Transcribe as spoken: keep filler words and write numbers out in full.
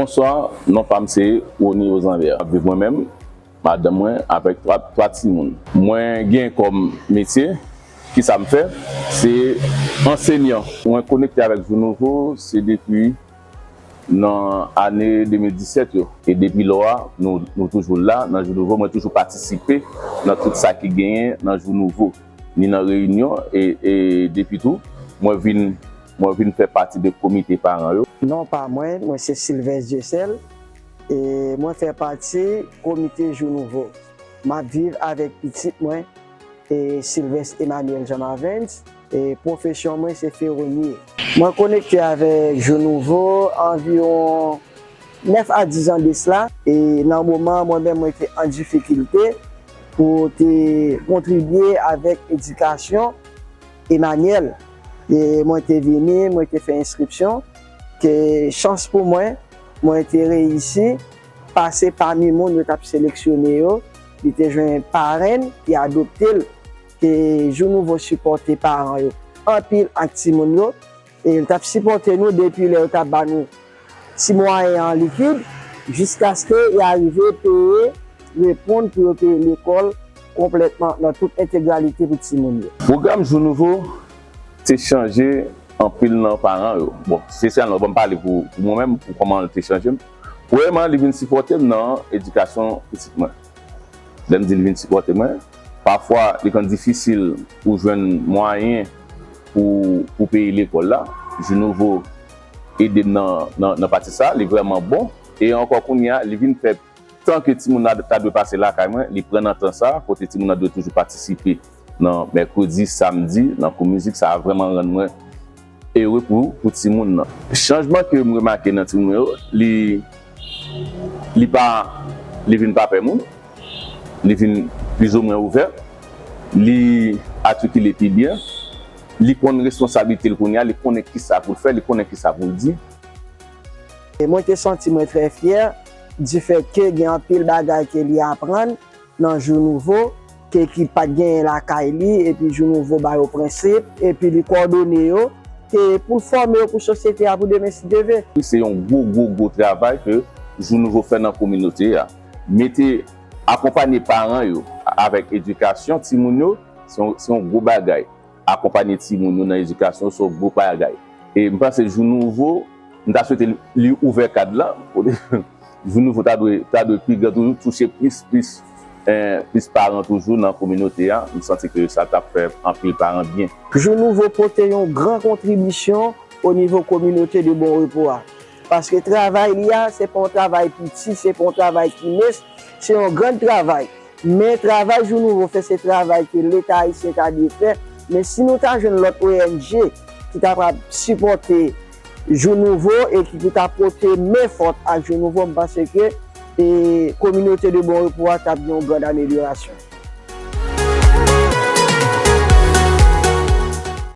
Bonswa, non pa m se Rony Rosanvert. M ap viv mwen menm, madanm mwen avèk twa, twa timoun. Mwen gen kòm metye, kisa m fè? Se ansenyan. Mwen konekte avèk Jou Nouvo, se depi nan ane de mil disèt yo. E depi lò a, nou, nou toujou la, nan Jou Nouvo, mwen toujou patisipe nan tout sa ki genyen nan Jou Nouvo, ni nan reyinyon, e, e depi tou, mwen vin, mwen vin fè pati de komite paran yo. Non pa mwen, mwen se Sylvestre Dieuseul, e mwen fè pati komite Jou Nouvo. M ap viv avèk pitit mwen, e Sylvestre Emmanuel Jean Marvens, e pwofesyon mwen se feronye. Mwen konekte avèk Jou Nouvo anviwon nèf a diz an de sila, e nan moman mwen menm mwen te an difikilte pou te kontribye avèk edikasyon Emmanuel. E mwen te vini, mwen te fè enskripsyon, ke chans pou mwen, mwen te reyisi pase pami moun yo t ap seleksyone yo, li te jwenn parenn ki adopte l, ke Jou Nouvo sipòte paran yo anpil ak timoun yo, e l t ap sipòte nou depi lè yo t ap ba nou ti mwayen an likid, jiskaske y arive peye, reponn pou yo peye lekòl konplètman nan tout entegralite pou timoun yo. Pwogram Jou Nouvo te chanje anpil nan paran yo. Bon, espesyalman, ban m pale pou, pou mwen menm, pou kòman l te chanje m. Premyèman, li vin sipòte m nan edikasyon pitit mwen. Lè m di l vin sipòte mwen, pafwa li konn difisil pou jwenn mwayen pou, pou peye lekòl la. Jou Nouvo ede m nan, nan, nan pati sa, li vrèman bon. E ankò kounye a, li vin fè tan ke timoun nan ta dwe pase lakay mwen, li pran nan tan sa, kote timoun nan dwe toujou patisipe nan mèkredi, samdi, nan kou mizik, sa a vrèman rann mwen ere pou, pou timoun nan. Chanjman ke m remake nan timoun yo, li, li pa, li vin pa pè moun, li vin plizoumwen ouvè, li atikile pi byen, li konn responsablite l kounye a, li konnen kisa pou l fè, li konnen kisa pou l di. E mwen te santi mwen trè fyè, difèt ke gen anpil bagay ke li aprann nan Jou Nouvo, ke ki pa t genyen lakay li, epi Jou Nouvo ba yo prensip, epi li kòdone yo, ke pou l fòme yo pou sosyete a pou demen si Dye vle. Se yon gwo, gwo, gwo travay ke Jou Nouvo fè nan kominote a. Mete, akonpanye paran yo avèk edikasyon timoun yo, se yon, se yon gwo bagay. Akonpanye timoun yo nan edikasyon, se yon gwo bagay. E m panse Jou Nouvo, m ta swete li, li ouvè kad la. Jou Nouvo ta dwe, ta dwe pi gran toujou, touche plis, plis, eh, plis paran toujou nan kominote a. M santi ke sa t ap fè anpil paran byen. Jou Nouvo pote yon gran kontribisyon o nivo kominote de Bon Repo a. Paske travay li a, se pa yon travay piti, se pa yon travay ki mens, se yon gran travay. Men travay Jou Nouvo fè, se travay ke Leta ayisyen ta dwe fè. Men si nou ta jwenn lòt O N G ki ta kapab sipòte Jou Nouvo e ki pou ta pote men fòt ak Jou Nouvo, m panse ke, e, kominote de Bon Repo a t ap gen yon gran amelyorasyon.